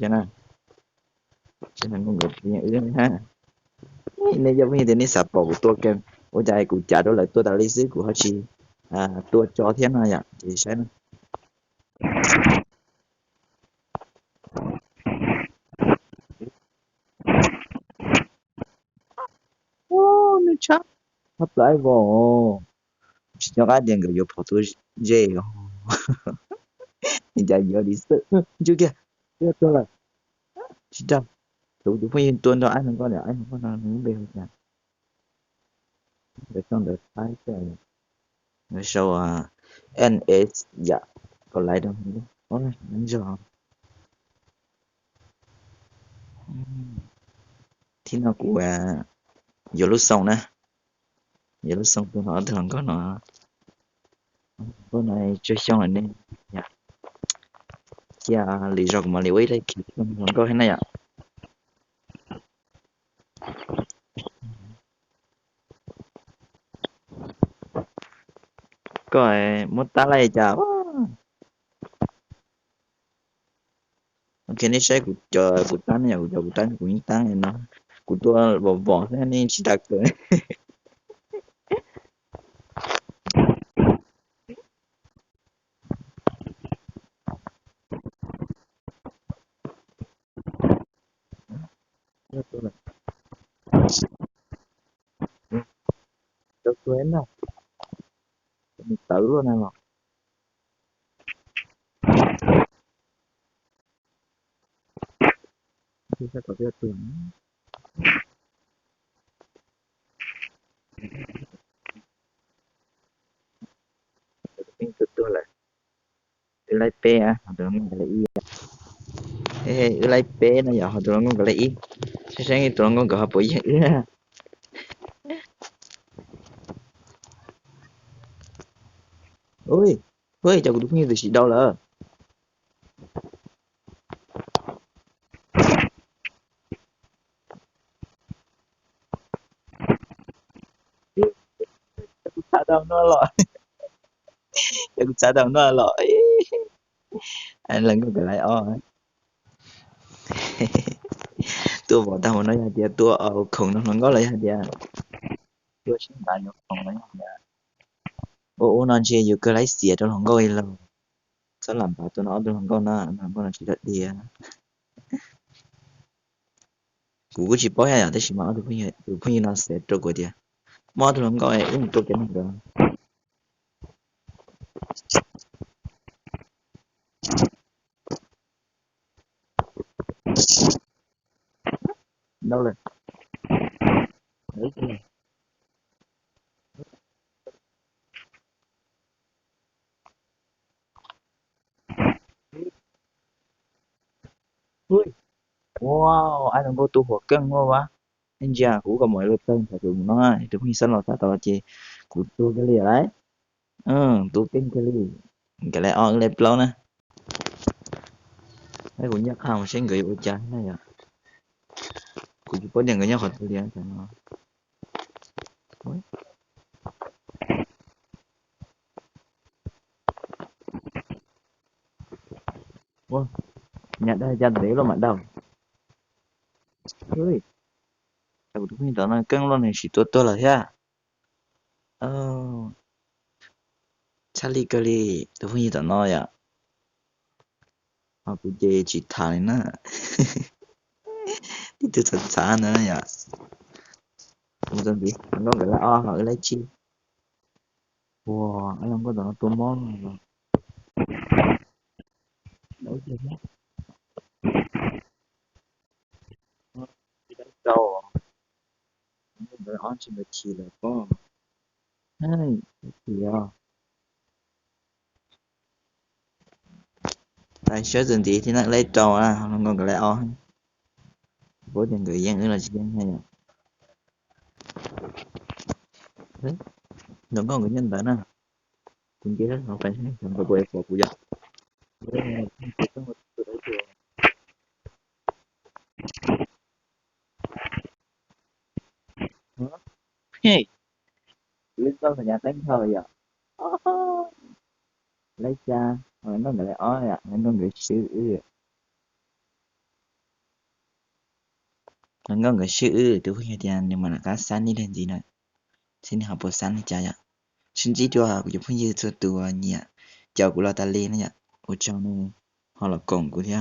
ຈັ່ງນັ້ນ ສະນັ້ນມັນກໍເປັນຢ່າງອື່ນນະ. ນີ້ ໃນຍາມນີ້ແຕ່ນີ້ສາປອກ ຕົວະແກງ ໂອ້ຍ ຈະໃຫ້ກູຈັດໂດນຫຼາຍຕົວະຕາລີຊື້ ກູເຮົາຊິ ອ່າ ຕົວະຈໍແທນນະ ຢາກຊິໃຊ້ນະ. ໂອ້ ໜຶ່ງຊາ ທັບຫຼາຍບໍ່ ຊິຍອກອາດຽງກໍຢູ່ພໍໂຕເຢ ໂອ້ ໃຫຍ່ເຍອະດີເຊີ ຈຸກແກ ເລືອດຕົວລະ ຊິດຳ ໂຕຢູ່ພວກຍືນຕົວເນາະ ອ້າຍມັນກໍແລ້ວ ອ້າຍມັນກໍນອນເບິ່ງກັນ ເດີຕ້ອງເດີທ້າຍເກີນ ແລ້ວເຊົາວ່າ ເອັນເອສ ຢາກກໍໄລ່ດຳ ໂອ້ຍ ມັນຈອ ອືມ ທີ່ນອກກູວ່າ ຢາລຸສົ່ງນະ ຢາລຸສົ່ງຕົວເນາະ ເຖິງກ່ອນເນາະ ບໍ່ໄດ້ຊ່ວຍຊ່ອງອັນນີ້ ຢາກ ຢາກລີຈອກມາລີໄວ້ໄດ້ຄິດ ມັນກໍເຫັນນະ ຢາກ ກໍໝົດຕາໄລ່ຈ້າ ໂອເຄ ນີ້ໃຊ້ກູຈໍ ກູຕັ້ງ ຢາກ ກູຈໍ ກູຕັ້ງ ກູຍິງຕັ້ງເນາະ ກູຕົວະບໍ່ບອກແທ້ນີ້ຊິດັກເກີນ ເຈົ້າຕົວນັ້ນ ເຈົ້າຕົວນັ້ນນະ. ມີເຕີໂລດນັ້ນເນາະ. ທີ່ສະເກົາເລືອກເປັນ ເປັນສຸດຕົວແຫຼະ. ເອື້ອຍໄລ່ເປ້ອະ ເຮົາຕົວລະງອກກະລະອີ. ເອີ ເອື້ອຍໄລ່ເປ້ນະ ຢາກເຮົາຕົວລະງອກກະລະອີ. ໃຊ່ໆ ຕົວລະງອກກະເຮົາປົດຢ່າງເອື້ອຍ. ໂອ້ຍ ເຮີ້ຍ ເຈົ້າ ກູຕົວຜູ້ຍິງຕົວສີດຳລະ. ເຈົ້າ ກູຊາດຳນົວເລາະ ເຈົ້າ ກູຊາດຳນົວເລາະ. ອັນລະງອກກະໄລ່ອອກ ຕົວບໍ່ຕາມບໍ່ນ້ອຍຢາດເດຍ ຕົວເອົາຂອງນ້ອງລະງອກລະຢາດເດຍ ຕົວຊິງບາຍຂອງລະຍາດເດຍ. ໂອ້ ໂອ້ ນອນເຊຢູ່ກະໄລ່ເສຍຕົວລະງອກອີກແລ້ວ. ສະຫຼາມປາຕົວນັ້ນເອົາຕົວລະງອກນະ ລະງອກນະຊິດຽ ກູກໍຊິປ່ອຍໃຫ້ອະ ແຕ່ຊິມາເອົາຕົວຜູ້ຍິງ ຕົວຜູ້ຍິງນອນເສຍຕົວກວ່າເດຍ ມາເອົາຕົວລະງອກໄອ້ ອຶ້ມ ຕົວເກັບມັນເດີ. ເອົາເລີຍ ເອີ ເຮີ້ຍ ວ້າວ ອ້າຍລອງໂກໂຕຫົວເກິ່ງເນາະວະ. ເອັນຈີອາ ກູກໍໝວຍເລີຍເຕີງ ຖ້າເປັນໜ້ອຍ ໂຕຜູ້ຍິງຊັ້ນລາວ ຖ້າຕະຫຼອດເຈ ກູໂຕກະເລຍຫຼາຍ. ເອີ ໂຕເກັ່ງກະເລ ກະແລອອກເລັບເລົ່ານະ. ໃຫ້ກູຍາກຂ້າມເຊັ່ນເຄີຍໂອຈານນະຍາ ກູຊິປົດຫຍັງກໍຍາກ ຂໍໂຕລຽນກັນເນາະ. ໂອ້ຍ ໂອ້ຍ ຍາກໄດ້ຈັດເດໂລມາດຳ. ເຮີ້ຍ ແຕ່ບໍ່ຮູ້ມີຕອນນັ້ນເກິ່ງລ້ນໃຫ້ສີຕົວຕົວລະແທ້. ເອີ ຊາລີກະລີ ໂຕຜູ້ຍິງຕອນນ້ອຍອະ ເອົາກູເຈຈິດຖານນະ ຕິດຕົວສານນະຍະ ມັນຈັ່ງດີ ມັນກໍລະອອກເອົາໄລ່ຈີ. ວ້າວ ອັນນັ້ນກໍຕົວມອງ ໂອເຄ ເຈົ້າ ໄດ້ອອນຊິນນາທີແລ້ວກໍ ເຮີ້ຍ ດຽວ ໄດ້ເຊີນດີທີ່ນັກໄລ່ເຈົ້ານະ ນ້ອງກໍໄດ້ອອນ ບໍ່ຍັງກໍຍັງອື່ນລະຊິຍັງໃຫ້ ເຮີ້ຍ ນ້ອງກໍຍັງໄດ້ນະ ຄຸນເກເຮົາໄປໃຫ້ ມັນກໍບໍ່ໄດ້ຂໍຜູ້ຢາກ ເຮີ້ຍ ລືມຕໍ່ສັນຍາຕັ້ງເທົ່າອີກ ໄລຈາ ມັນຕ້ອງໄດ້ອອກອະ ມັນຕ້ອງໄດ້ຊື້ອື ມັນຕ້ອງໄດ້ຊື້ອື ໂຕຜູ້ຍິງທີ່ອັນນີ້ມັນກະຊັ້ນນີ້ແຫຼະຈິນະ ຊິນີ້ເຮົາບໍ່ຊັ້ນໃນໃຈອະ ຊິນຈິຕົວ ກູຈະຜູ້ຍິງສ່ວນຕົວນີ້ອະ ເຈົ້າກູລາຕາເລນະຍະ ໂອເຈົ້ານີ້ ເຮົາລະກອງກູເທຍ